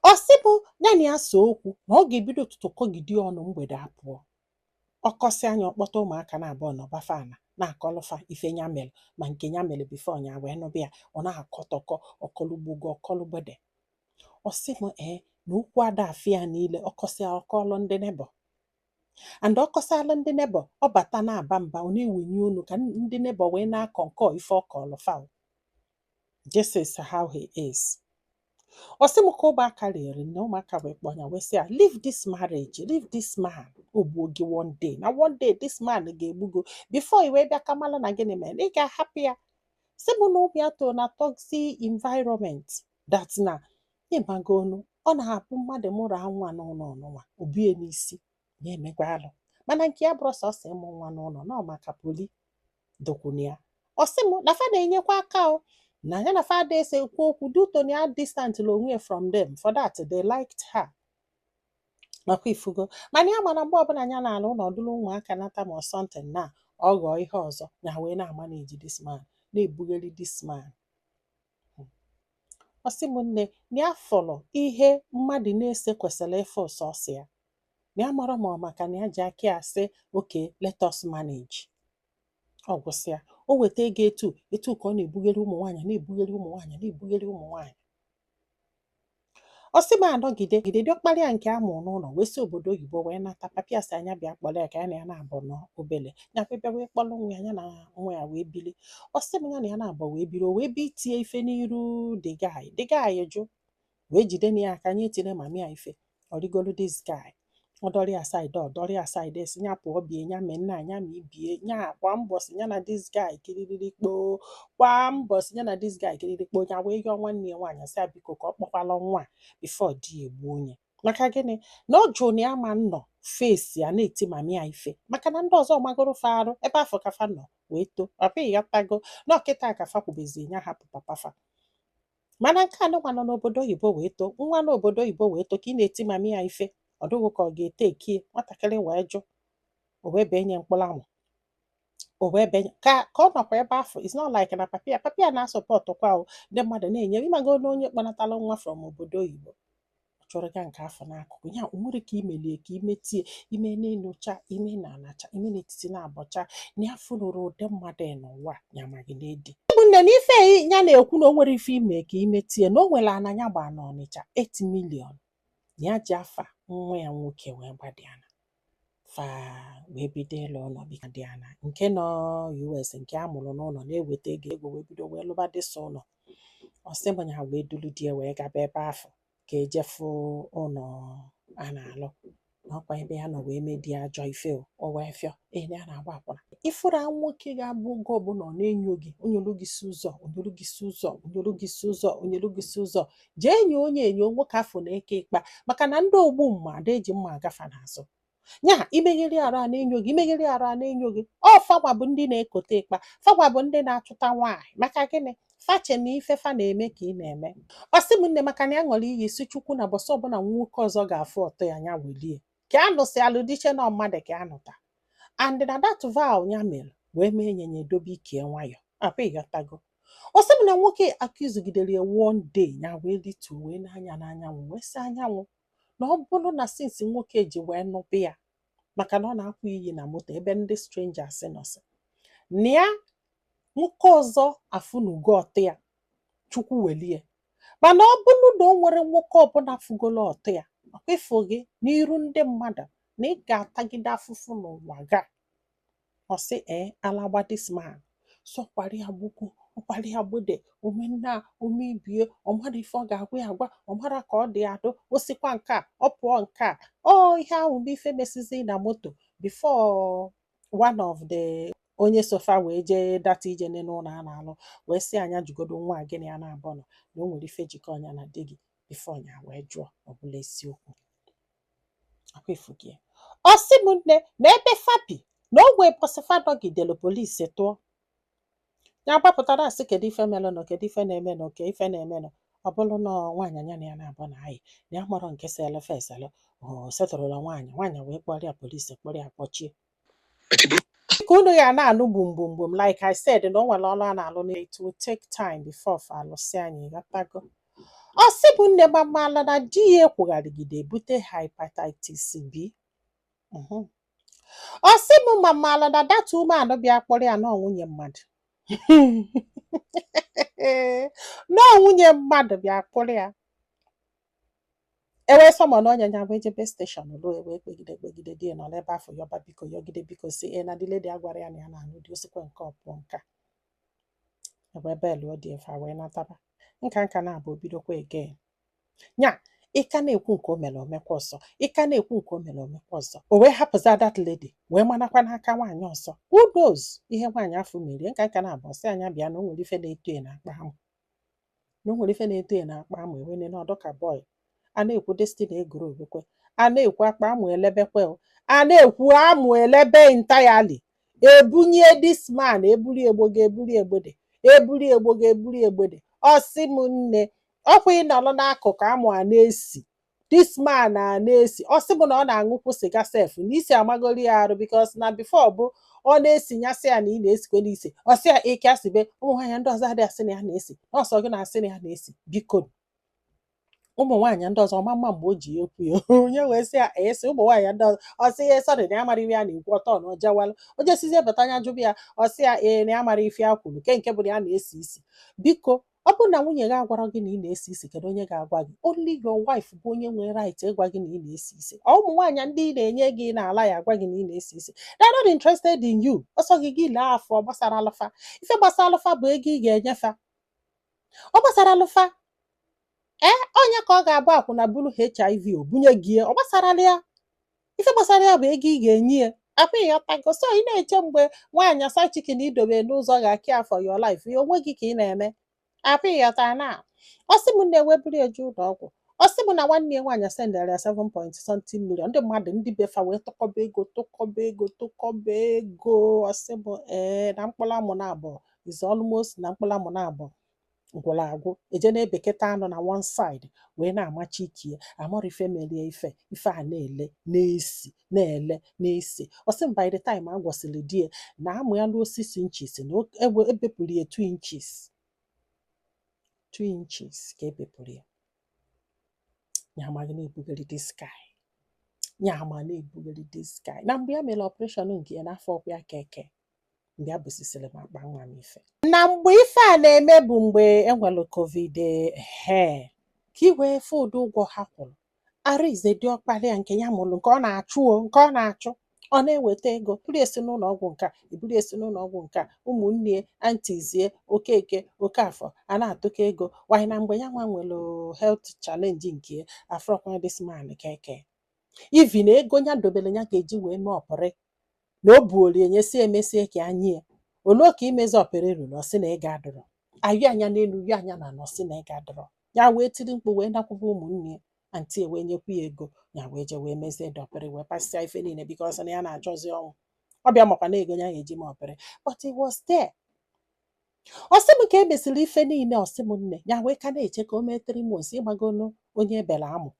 Ọ sị bụ ya na ya so okwu na ọ ga-ebido ụtụtụ kọgide ọnụ, mgbede apụọ, ọkọsị anya, ọkpọta ụmụaka na abụọ nọbafa ana na-akọlụfa ife ya mere, ma nke ya mere before ya wee nụbịa ya. Ọ na-akọtọkọ ọkọlugbogo ọkọlụgbede. Ọ sị m ee, na okwu ada afịa niile, ọkọsị ọkọlụ ndị neighbour and ọkọsịalụ ndị neighbour, ọ bata na-aba mba, ọ na-ewenye onu ka ndị neighbour wee na-akọ nkọ ife ọkọlụ fa. This is how he is. Ọ sị m ka ụmụaka riri na ụmụaka wee kpọọ ya, wee sị ya, "Leave this marriage, leave this man. O gbuo gị one day, na one day this man ga-egbu gị before i wee bịa ka mara na gịnị mere ị ga-ahapụ ya." Sị m na ụmụ ya too na toxic environment, that na ịmago onu ọ na-abụ mmadụ mụrụ nwa n'ụlọ ọnụnwa obie n'isi na-emekwa alụ, mana nke ya bụrụ sọsọ ịmụ nwa n'ụlọ na ọ maka poli dokwunu ya. Ọ sị m na fa na-enyekwa aka o na ya na fa ada ese ekwu okwu due to na ya distant onwe from them. For that they liked her, nakwa ifugo. Mana ya mana mgbe ọbụla ya na-alụ ụlọ dụrụ ụmụaka nata ma something na ọ ghọọ ihe ọzọ, ya wee na-ama na-eji this man na-ebugheri this man. Ọ sị m nne, na ya fọrọ ihe mmadụ na-ese kwesịrị ịfụ sọsọ ya, na ya mara ma ọ maka na ya ji aka ya sị, "Okay, let us manage." Ọ gwụsịa, o weta ego etu etu ka ọ na-ebugheri ụmụ nwaanyị, na-ebugheri ụmụ nwaanyị, na-ebugheri ụmụ nwaanyị. Ọ sị m anọgide gide diọkpara ya nke a mụrụ n'ụlọ wee si obodo oyibo wee nata. Papa ya sị anya bịa kpọrọ ya ka ya na ya na-abụ nọ obele ya bịa wee kpọrọ nwa ya, ya na nwa ya wee bili. Ọ sị m ya na ya na-abụ wee biri, o wee bịa itie ife n'iru the guy. The guy jụ, wee jide na ya aka nye tinye mami ya ife. Ọ rigolu this guy, ọ dọrọ ya side, ọ dọrọ ya side, esi ya pụọ bie ya mee nna ya ma ibie ya. Kwa mbọsị ya na this guy kiriri kpoo, kwa mbọsị ya na this guy kiriri kpoo. Ya wee yọọ nwanne ya nwaanyị, sị ya biko ka ọ kpọkwala nwa a before di ya egbuo onye. Maka gịnị? Na ọ jụ na ya ma nnọ face ya na-eti mami ya ife, maka na ndị ọzọ magoro fa arụ ebe afọ ka fa nọ wee too papa. Ịghọtago na ọkịta ka fa kwubezi ya hapụ papa fa. Mana nke a nụnwa nọ n'obodo oyibo wee too, nwa n'obodo oyibo wee too, ka ị na-eti mami ya ife, ọ dịghị ka ọ ga-ete ekie nwatakịrị. Wee jụ, o wee bee nye mkpụrụ amụ, o wee bee ka ka ọ nọkwa ebe afọ. It's not like na papa ya, papa ya na-asọpọtụkwa o. Ndị mmadụ na-enye ịmago na onye kpọnatala nwa from obodo oyibo, ọ chọrọ ga nke afọ n'akụkụ ya. O nwere ka imelie ka imetie ime n'enucha ime na anacha ime n'etiti na-abọcha na ya fụnụrụ ụdị mmadụ n'ụwa ya amaghị n'edi. Ụmụnne, na ife ya na-ekwu na o nwere ife ime ka imetie, na o nwere ana ya gbaa n'Ọnịcha 8 million, na ya ji afa nwa ya nwoke wee gbadịana fa wee bido ịlụ ụlọ dị ana nke nọ US, nke a mụrụ n'ụlọ na-eweta ego ego wee bido wee lụba dịsa ụlọ. Ọ sị m ya wee dulu di ya wee gaba ebe afọ ka ejefu ụlọ a na-alụ na ọkwa ebe ya nọ wee medie ajọ ife. O wee fịọ ee na ya na-agba akwụna. Ifụra nwoke ga-abụ oge ọbụla ọ na-enyo gị, onyelu gị si ụzọ, onyelu gị si ụzọ, onyelu gị si ụzọ, onyelu gị si ụzọ, jee enyo onye enyo nwoke afọ na-eke ịkpa, maka na ndị ogbu mma ada eji mma agafa n'azụ nya. Imegheri arụ a na-enyo gị, imegheri arụ a na-enyo gị. Ọ fagwa bụ ndị na-ekote ịkpa, fagwa bụ ndị na-achụta nwaanyị. Maka gịnị? Fache na ife fa na-eme ka ị na-eme. Ọ sị m nne, maka na ya ṅụrụ iyi si Chukwu na bọsị ọbụla nwoke ọzọ ga-afụ ọtọ ya, ya welie ka a nụsị alụ diche na mmadụ ka a nụta. And na that vow ya mere wee mee nye ya edobe ikie nwayọ akwa. Ịghọtago? Ọ sị m na nwoke akụzugidere ya one day, ya wee lituo wee n'anya n'anyanwụ, wee sị anyanwụ na ọ bụrụ na since nwoke ji wee nụbụ ya, maka na ọ na-akwa iyi na moto ebe ndị strangers nọsị na ya, nwoke ọzọ afụnugo ọtụ ya, Chukwu welie. Mana ọ bụrụ na o nwere nwoke ọbụla fugolo ọtụ ya, ọkwa ịfụ gị n'iru ndị mmadụ na ị ga-atagide afụfụ n'ụwa ga. Ọ sị ee, alagba this man sọkwara ya gbukwu ọkwara ya gbede omenna omebie. Ọ mara ife ọ ga-agwa ya agwa, ọ mara ka ọ dị adụ o sikwa nke a ọ pụọ nke a. Ọ ihe ahụ bụ ife mesizi na moto before one of the onye sofa wee jee data ije n'ụlọ a na-alụ, wee sị anya jugodo nwa a gịnị ya na-abọ nọ na o nwere ife jikọ ọnya na di gị before ya wee jụọ. Ọ bụla esiokwu akwa ifugie. Ọ sị m nne, na ebe fabi na ogwe bọsị fa nọgidere polisi tụọ ya gbapụtara, asị kedu ife melụnụ, kedu ife na-emenụ, ke ife na-emenụ. Ọ bụrụ na nwaanyị anya na ya na-abụ na ayị na ya marọ nke sele feselụ o setụrụla nwaanyị, nwaanyị wee kpọrọ ya polisi, kpọrọ ya kpọchie ka unu ya na-anụ gbum gbum gbum. Like I said, na o nwere ọrụ a na-alụ na it will take time before fa alụsị anyị. Ghọtago? Ọ sị bụ nne mamala na di ya ekwugharịgide ebute hepatitis B. Ọ sị bụ mamala na that woman bịa kpọrọ ya nọọ nwunye mmadụ, nọọ nwunye mmadụ bịa kpọrọ ya. Ewee sọmọ n'ọnya ya wee jebe station ruo, ewee kpegide kpegide di ya nọ n'ebe afọ, yọba biko, yọgide biko, si e na the lady agwara ya na ya na-anụ di, osikwe nke ọpụọ nka ewee belụọ di efe wee nataba nka nka na-abụ obidokwa again. Nya ịka na-ekwu nke o mere omekwa ọzọ, ịka na-ekwu nke o mere omekwa ọzọ. O wee hapụza that lady wee manakwa n'aka nwaanyị ọzọ. Who knows ihe nwaanyị afọ merie. Nka nka na-abụ ọsị anya bịa na o nwere ife na-eto ya na-akpa amụ, na o nwere ife na-eto ya na-akpa amụ. Ewene n'ọdụ ka boy a na-ekwu destiny egoro obekwe, a na-ekwu akpa amụ elebekwe o, a na-ekwu amụ elebe entirely. Ebunye this man eburi egbogo, eburi egbede, eburi egbogo, eburi egbede. Ọsị m nne, ọkwa ịnọrọ n'akụkụ amụ a na-esi, this man a na-esi. Ọ sị bụ na ọ na-aṅụkwu sịga sef, na isi amagori ya arụ, because na before bụ ọ na-esi nyasị ya na ị na-esikwe n'isi. Ọ sị ya ike asịbe ụmụ nwaanyị ndị ọzọ adịghị asị na ya na-esi ọsọ gị na-asị na ya na-esi. Biko, ụmụ nwaanyị ndị ọzọ ọma mma mgbe o ji ekwu ya, onye wee sị ya esi ụmụ nwaanyị ndị ọzọ. Ọ sị ya sọrị na ya mara ife ya na-ekwu. Ọtọ na ọjawalụ o jesizie bata anya jụbụ ya. Ọ sị ya ee, na ya mara ife ya kwuru nke bụ na ya na-esi isi. Biko, ọ bụrụ na nwunye gị agwara gị na ị na-esi isi, kedu onye ga-agwa gị? Only your wife bụ onye nwere right ịgwa gị na ị na-esi isi. Ọ ụmụ nwaanyị ndị ị na-enye gị n'ala ya agwa gị na ị na-esi isi, they are not interested in you. Ọsọ gị gị lee afọ gbasara alụfa. Ife gbasara alụfa bụ ego ị ga-enyefa. Ọ gbasara alụfa ee, onye ka ọ ga-abụ akwụna buru HIV o bunye gị ya, ọ gbasarala ya. Ife gbasara ya bụ ego ị ga-enye ya akwa. Ịghọtago? So ị na-eche mgbe nwaanyị asa chicken idobe n'ụzọ ga-akị for your life ya onwe gị ka ị na-eme akwa. Ịghọta na ọ sị m na-eweburu eje ụlọ ọgwụ. Ọ sị m na nwanne ya nwaanyị sendara ya 7 point something million. Ndị mmadụ ndị befa wee tụkọba ego, tụkọba ego, tụkọba ego. Ọ sị m ee, na mkpụrụ amụ na abụọ is almost na mkpụrụ amụ na abụọ gwụrụ agwụ. Eje na-ebeketa anụ na one side wee na-amachi ikie amara ife merie ife ife a na-ele na-esi na-ele na-esi. Ọ sị m by the time a gwọsịrị di ya na amụ ya luo 6 inches, na ebepụrụ ya 2 inches, 2 inches ka ebepụrụ ya. Ya amaghị na-ebugharị this guy, ya ama na-ebugharị this guy. Na mgbe ya mere operation nke ya n'afọ ọkwa ya keke, mgbe a bụsisịrị m akpa nwa m ife na mgbe ife a na-eme bụ mgbe enwere COVID he, ka i wee fụ ụdị ụgwọ ha kwụrụ. Arize dị ọkpara ya nke ya mụrụ, nke ọ na-achụ o, nke ọ na-achụ, ọ na-eweta ego buru esi n'ụlọ ọgwụ nke a, eburu esi n'ụlọ ọgwụ nke a. Ụmụnne aunties, Okeke, Okafọ a na-atụkọ ego wanyị. Na mgbe ya nwa nwere health challenge nke ya, afrọkwa this man keke. Even ego ya dobere ya ga-eji wee mee ọpịrị na o buolie nyesi emesie ka anyị ya olee ka imezi ọpịrị ruru. Ọ sị na ego adịrọ ayụ anya n'elu yụ anya na anọ, sị na ego adịrọ. Ya wee tiri mkpu wee nakwụba ụmụnne ya, aunty wee nyekwu ya ego ya wee jee wee mezie dọpịrị wee pasịa ife niile, because na ya na-achọzi ọnwụ. Ọ bịa makwa na ego ya ga-eji ma ọpịrị, but he was there. Ọ sị m ka e mesịrị ife niile, ọ sị m nne, ya wee ka na-eche ka o mee 3 months. Ịgbagonu onye ebere amụ.